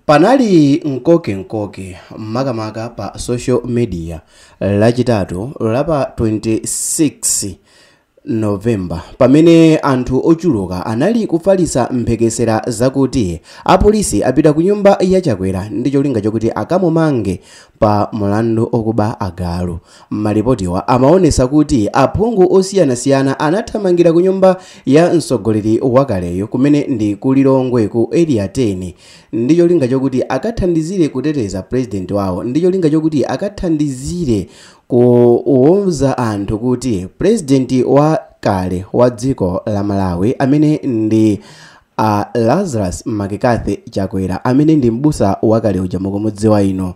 Panali mkoke makamaka pa social media lachitatu lapa 26 November pamene anthu ochuluka anali kufalitsa mphekesera zakuti apolisi apita ku nyumba ya Chakwera ndi cholinga chokuti akamumange pa mulandu okuba agalu. Malipotiwa amaonesa kuti aphungu osiyanasiyana anathamangira ku nyumba ya mtsogoleri wakaleyo kumene ndi ku Lilongwe ku Area 10 ndi cholinga chokuti akathandizire kuteteza president wawo ndi cholinga chokuti akathandizire kuwuza anthu kuti president wa kale wa dziko la Malawi amene ndi Lazarus McCarthy Chakwera amene ndi m'busa wakale uja mukumudziwa ino,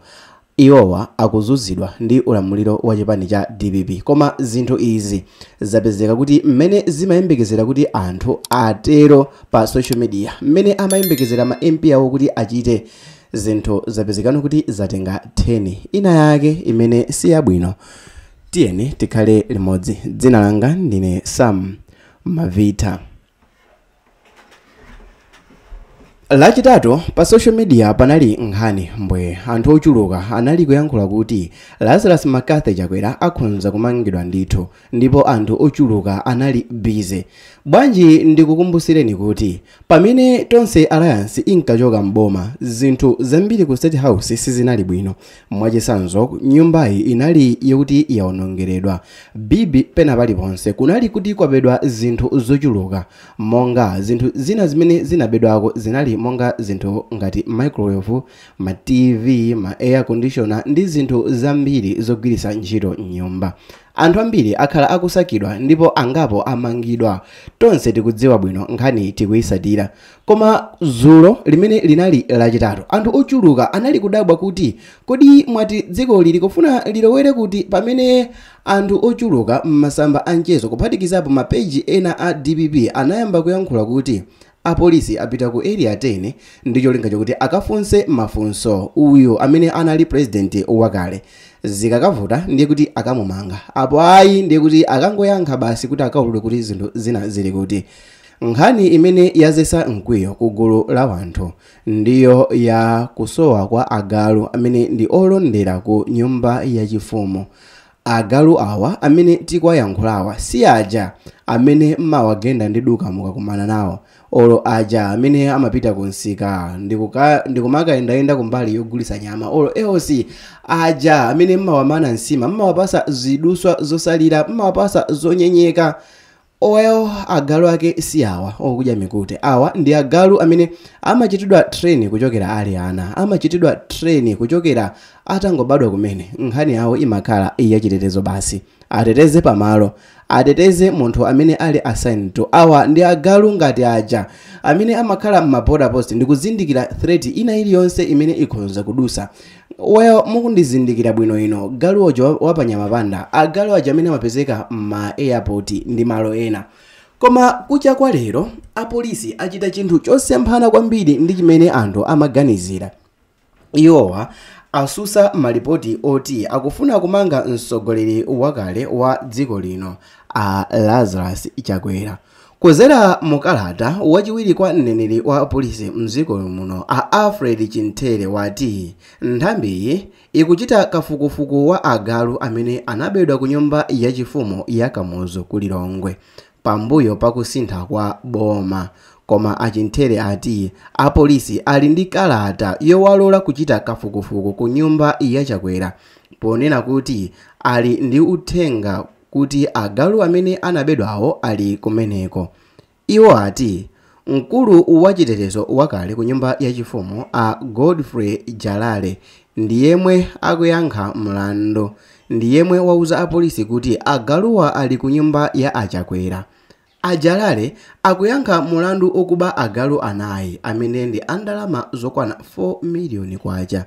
iwowa akuzunzidwa ndi ulamuliro wa chipani cha DPP. Koma zinthu izi zapezeka kuti mmene zimayembekezera kuti anthu atero pa social media, mmene amayembekezera ma MP awo kuti achite zinthu, zapezekano kuti zatenga 10 ina yake imene si yabwino. Tiyeni tikhale limodzi. Dzina langa ndine Sam Mavita. Lachitatu pa social media panali nkhani mbwe, anthu ochuluka anali kuyankhula kuti Lazarus McCarthy Chakwera akhonza kumangidwa ndithu, ndipo anthu ochuluka anali busy. Bwanji ndikukumbusireni kuti pamene Tonse Alliance inkachoka mboma, zinthu zambiri ku State House sizinali bwino. Mwachitsanzo, nyumbayi inali yokuti yaonongeredwa bibi pena paliponse, kunali kuti kwabedwa zinthu zochuluka, monga zinthu zina zimene zinabedwako zinali monga zinthu ngati microwave, ma TV, ma air conditioner ndi zinthu zambiri zogwiritsa ntchito nyumba. Anthu ambiri akhala akusakidwa ndipo angapo amangidwa. Tonse tikudziwa bwino nkhani tikuyisatira. Koma dzulo limene linali lachitatu, anthu ochuluka anali kudabwa kuti kodi mwati dziko lili kufuna lilowere kuti, pamene anthu ochuluka m'masamba a mchezo kuphatikizapo mapeji ena a DPP anayamba kuyankhula kuti apolisi apita ku Area 10 ndi cholinga chokuti akafunse mafunso uyu amene anali president wakale. Zikakavuta ndiye kuti akamumanga, apo ayi ndiye kuti akangoyankha basi kuti akaulule kuti zinthu zina zili kuti. Nkhani imene yazesa mkwiyo ku gulu la wanthu ndiyo ya kusowa kwa agalu amene ndi olondera ku nyumba yachifumu. Agalu awa amene tikuwayankhulawa si aja amene mmawagenda ndi duka mukakumana nawo, olo aja amene amapita kunsika ndikumakayendayenda kumbali yogulitsa nyama, olo eosi aja amene mmawamana nsima, mmawapasa ziduswa zosalira, mmawapasa zonyenyeka. Oyo agalu ake si awa okudya mikute. Awa ndi agalu amene amachitidwa train kuchokera ali ana, amachitidwa train kuchokera atangobadwa kumene. Nkhani yawo imakhala yachitetezo basi, ateteze pamalo, ateteze munthu amene ali assigned to. Awa ndi agalu ngati aja amene amakhala m'ma border post ndi kuzindikira threat ina iliyonse imene ikhonza kudusa. Well, mukundizindikira bwino ino, galu oja wapanyama panda, agalu aja amene amapezeka m'ma airport ndi malo ena. Koma kucha kwa lero apolisi achita chinthu chosemphana kwambiri ndi chimene anthu amaganizira. Iwowa asusa malipoti oti akufuna kumanga mtsogoleri wakale wa dziko lino a Lazarus Chakwera. Kuzera mukalata wachiwiri kwa mneneri wa polisi mdziko muno a Alfred Chintere wati nthambiyi ikuchita kafukufuku wa agalu amene anabedwa ku nyumba yachifumu ya Kamuzu ku Lilongwe pambuyo pakusintha kwa boma. Koma a Chintere ati apolisi ali ndi kalata yowalola kuchita kafukufuku ku nyumba ya Chakwera, ponena kuti ali ndi uthenga kuti agalu amene anabedwawo ali kumeneko. Iwo ati mkulu wachitetezo wakale ku nyumba yachifumu a Godfrey Jalale ndi yemwe akuyankha mlandu, ndi yemwe wauza apolisi kuti agaluwa ali ku nyumba ya aChakwera. Ajalale akuyankha mulandu okuba agalu anayi amene ndi andalama zokwana 4 miliyoni kwacha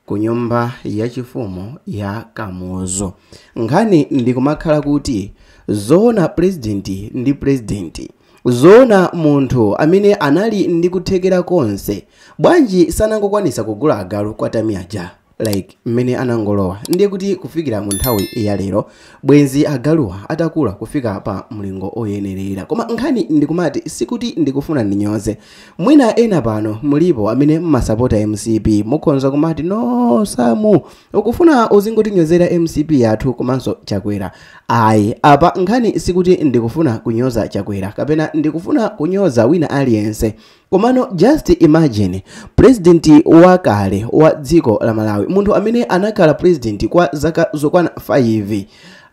ku nyumba yachifumu ya Kamuzu. Nkhani ndikumakhala kuti zoona president ndi president, zoona munthu amene anali ndi kuthekera konse, bwanji sanangokwanisa kugula agalu kwa Tamiaja? Like mmene anangolowa, ndiye kuti kufikira mu nthawi ya lero bwenzi agaluwa atakula kufika pa mlingo oyenerera. Koma nkhani ndikumati, sikuti ndikufuna ndinyoze. Mwina ena pano mulipo amene mmasapota MCP, mukhonza kumati, "No, Samu, ukufuna uzingotinyozera MCP yathu komanso Chakwera." Ayi, apa nkhani sikuti ndikufuna kunyoza Chakwera kapena ndikufuna kunyoza wina aliyense, komano just imagine president wakale wa dziko la Malawi, munthu amene anakhala president kwa zaka zokwana 5,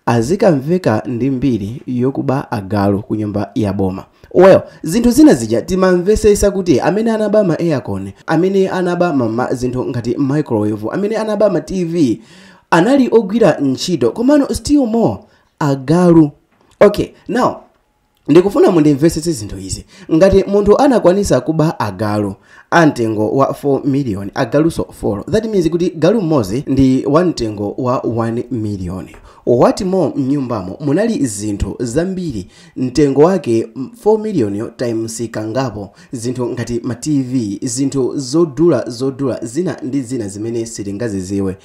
azikamveka ndi mbiri yokuba agalu ku nyumba ya boma. Well, zinthu zina zija timamvesesa kuti amene anaba ma aircon, amene anaba mama zinthu ngati microwave, amene anaba ma TV anali ogwira ntchito, komano still more agalu. Okay, now ndikufuna mundimvesese zinthu izi. Ngati munthu anakwanisa kuba agalu amtengo wa 4 million, agaluso 4, that means kuti galu mmodzi ndi wamtengo wa 1 million. What more, mnyumbamo munali zinthu zambiri mtengo wake 4 million times kangapo, zinthu ngati ma TV, zinthu zodula zodula zina ndi zina zimene sitingaziziwe.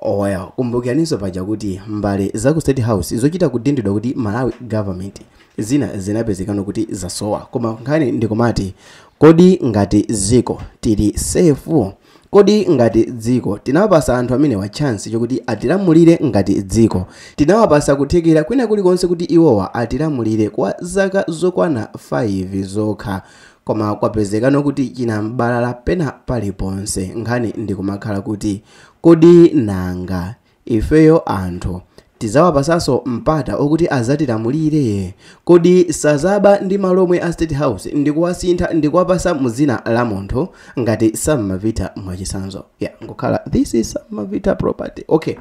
Well, kumbukiraninso paja kuti mbale za ku State House zochita kudindidwa kuti Malawi Government, zina zinapezekano kuti zasowa. Koma nkhani ndikumati, kodi ngati dziko tili safe? Kodi ngati dziko tinawapasa anthu amenewa chance chokuti atilamulire? Ngati dziko tinawapasa kuthekera kwina kulikonse kuti iwowa atilamulire kwa zaka zokwana 5 zokha, koma kwapezekano kuti chinambalala pena paliponse. Nkhani ndikumakhala kuti, kodi nanga ifeyo anthu tizawapasanso mpata okuti azatilamulire? Kodi sazaba ndi malomwe a State House ndikuwasintha ndikuwapasa muzina la munthu ngati Sammavita mwachisanzo? Yeah, ngokhala this is Sammavita property. Okay,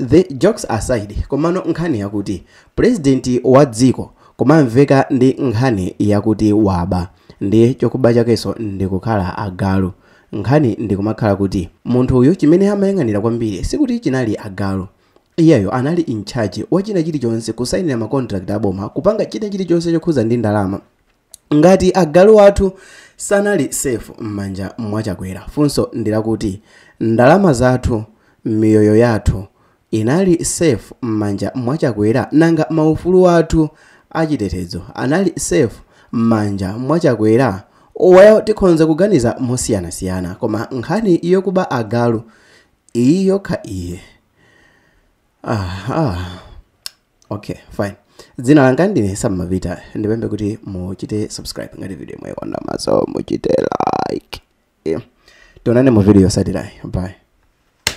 the jokes aside, komano nkhani yakuti president wa dziko kumamveka ndi nkhani yakuti waba, ndi chokuba chakenso ndikukhala agalu, nkhani ndikumakhala kuti munthu uyu chimene amayang'anira kwambiri sikuti chinali agalu. Iyeyo anali in charge wa china chilichonse, kusayinira ma contract aboma, kupanga china chilichonse chokhuza ndi ndalama. Ngati agalu athu sanali safe m'manja mwachakwera, funso ndilakuti ndalama zathu, miyoyo yathu inali safe m'manja mwachakwera? Nanga maufulu athu achitetezo anali safe m'manja mwachakwera? Well, tikhonza kuganiza mosiyanasiyana, koma nkhani yokuba agalu iyi yokha iye, ah. Okay, fine. Dzina langa ndine Sammavita. Ndipembe kuti muchite subscribe ngati video mwayikonda, maso muchite like, yeah. Tionane mu video yotsatirayi. Bye.